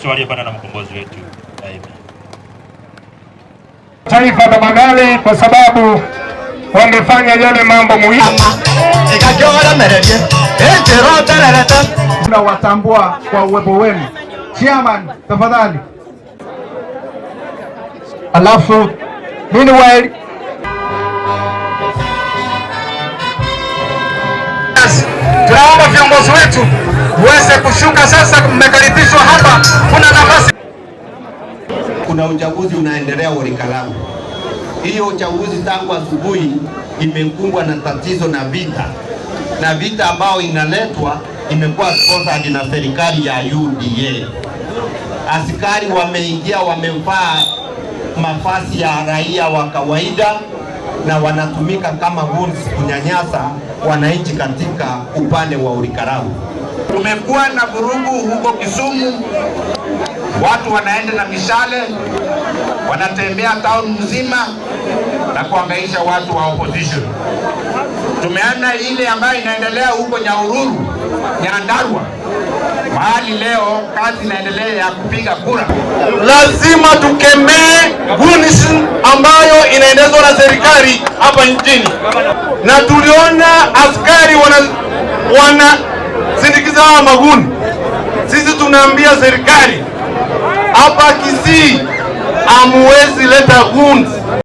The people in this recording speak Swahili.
Kristo aliye Bwana na mkombozi wetu. Amen. Taifa tafadhali, kwa sababu wamefanya yale mambo muhimu. Tunawatambua kwa uwepo wenu. Chairman, tafadhali. Alafu meanwhile Tunaomba viongozi wetu muweze kushuka sasa, mmekaribishwa hapa, kuna nafasi. Kuna uchaguzi unaendelea Olkalou. Hiyo uchaguzi tangu asubuhi imekumbwa na tatizo na vita, na vita ambayo inaletwa imekuwa sponsored na serikali ya UDA. Askari wameingia, wamevaa mavazi ya raia wa kawaida na wanatumika kama goons kunyanyasa wananchi katika upande wa Olkalou. Tumekuwa na vurugu huko Kisumu, watu wanaenda na mishale, wanatembea town mzima na kuangaisha watu wa opposition. Tumeona ile ambayo inaendelea huko Nyahururu, Nyandarua, mahali leo kazi inaendelea ya kupiga kura. Lazima tukemee goonism ambayo inaendezwa na serikali hapa nchini, na tuliona askari wanasindikiza hawa maguni. Sisi tunaambia serikali hapa Kisii hamuwezi leta goons.